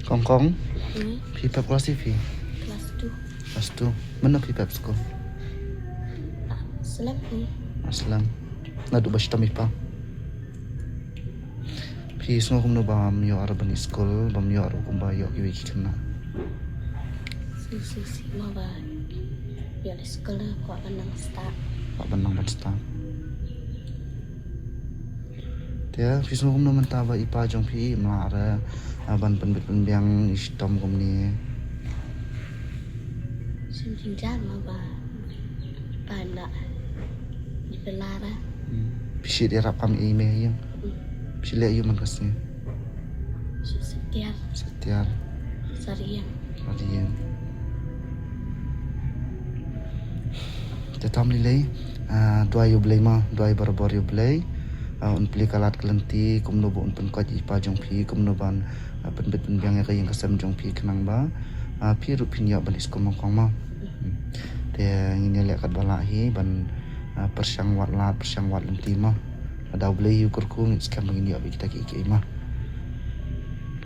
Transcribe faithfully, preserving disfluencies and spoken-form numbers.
Kong Kong, Hmm, phi pep klas ïa phi? Class two. Class two. Mynno phi pep skul? Slem hi. Aslam. Naduh ba shitom i pa. Phi sngew kumno bam ïoh ar ban i skul, bam ïoh ar kumba ïoh kiwei ki khynnah? Si si si ma ba. Ïa le skul ko ban nang start. Ba ban nang ban start. Te phi sngew kumno mynta ba i pa jong phi im lah re, ah, ban pynbit pynbiang i shitom kumne? Sim jingjar ma ba. Pa im lah. Di pelara. Hmm. Phi shit ïarap kam i mei ïing. Phi leh ïu man ka sngi. Su setiar. Setiar. Sariang. Sariang. Te tam lei lei, ah, duwai ïa u Blei ma, duwai barabor ïa u Blei. Ah, un plie ka lad ka lynti, kumno ba un pynkhuid i pa jong phi, kumno ban, ah, pynbit pynbiang ïa ka ïing ka sem jong phi khnang ba, ah, phi ruh phin ïoh ban i skul ma Kong ma. Hmm. Te ngin ïa leh katba lah hi ban, ah, pyrshang wad lad, pyrshang wad lynti ma. Lada u Blei u kyrkhu ngin skhem ba ngin ïoh bad kita kiei kiei ma.